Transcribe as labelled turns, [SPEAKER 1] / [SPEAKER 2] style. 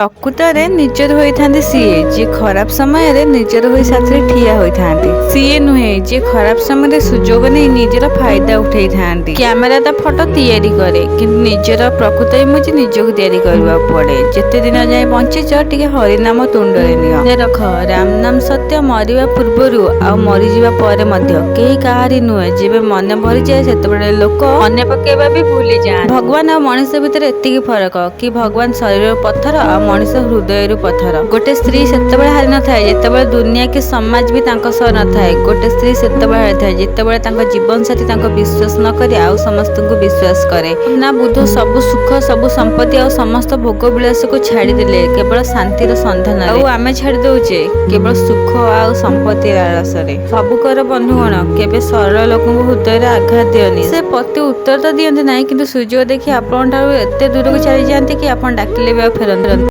[SPEAKER 1] ପ୍ରକୃତରେ ନିଜର ହୋଇଥାନ୍ତି ସିଏ, ଯିଏ ଖରାପ ସମୟରେ ନିଜର ହୋଇ ସାଥିରେ ଠିଆ ହୋଇଥାନ୍ତି। ସିଏ ନୁହେଁ, ଯିଏ ଖରାପ ସମୟରେ ସୁଯୋଗ ନେଇ ନିଜର ଫାଇଦା ଉଠେଇଥାନ୍ତି। କ୍ୟାମେରା ତ ଫଟୋ ତିଆରି କରେ, କିନ୍ତୁ ନିଜର ପ୍ରକୃତ ଇମୋଜି ନିଜକୁ ତିଆରି କରିବାକୁ ପଡେ। ଯେତେ ଦିନ ଯାଏଁ ବଞ୍ଚିଛ, ଟିକେ ହରିନାମ ତୁଣ୍ଡରେ ନିଅ। ମନେ ରଖ, ରାମ ନାମ ସତ୍ୟ। ମରିବା ପୂର୍ବରୁ ଆଉ ମରିଯିବା ପରେ ମଧ୍ୟ କେହି କାହାରି ନୁହେଁ। ଯେବେ ମନ ଭରିଯାଏ, ସେତେବେଳେ ଲୋକ ମନେ ପକେଇବା ବି ଭୁଲି ଯାଆନ୍ତି। ଭଗବାନ ଆଉ ମଣିଷ ଭିତରେ ଏତିକି ଫରକ କି ଭଗବାନ ଶରୀରରୁ ପଥର ଆଉ ମଣିଷ ହୃଦୟରୁ ପଥର। ଗୋଟେ ସ୍ତ୍ରୀ ସେତେବେଳେ ହାରି ନଥାଏ, ଯେତେବେଳେ ଦୁନିଆ କି ସମାଜ ବି ତାଙ୍କ ସହ ନଥାଏ। ଗୋଟେ ସ୍ତ୍ରୀ ସେତେବେଳେ ହାରିଥାଏ, ଯେତେବେଳେ ତାଙ୍କ ଜୀବନସାଥୀ ତାଙ୍କୁ ବିଶ୍ୱାସ ନ କରି ଆଉ ସମସ୍ତଙ୍କୁ ବିଶ୍ୱାସ କରେ। ନା, ବୁଦ୍ଧ ସବୁ ସୁଖ, ସବୁ ସମ୍ପତ୍ତି ଆଉ ସମସ୍ତ ଭୋଗ ବିଳାସକୁ ଛାଡ଼ିଦେଲେ କେବଳ ଶାନ୍ତିର ସନ୍ଧାନରେ, ଆଉ ଆମେ ଛାଡ଼ି ଦଉଛେ କେବଳ ସୁଖ ଆଉ ସମ୍ପତ୍ତି ଲାଳସାରେ। ସବୁ କର ବନ୍ଧୁଗଣ, କେବେ ସରଳ ଲୋକଙ୍କୁ ହୃଦୟରେ ଆଘାତ ଦିଅନି। ସେ ପ୍ରତି ଉତ୍ତର ତ ଦିଅନ୍ତି ନାହିଁ, କିନ୍ତୁ ସୁଯୋଗ ଦେଖି ଆପଣଙ୍କ ଠାରୁ ଏତେ ଦୂରକୁ ଚାଲିଯାଆନ୍ତି କି ଆପଣ ଡାକିଲେ ବି ଆଉ ଫେରନ୍ତି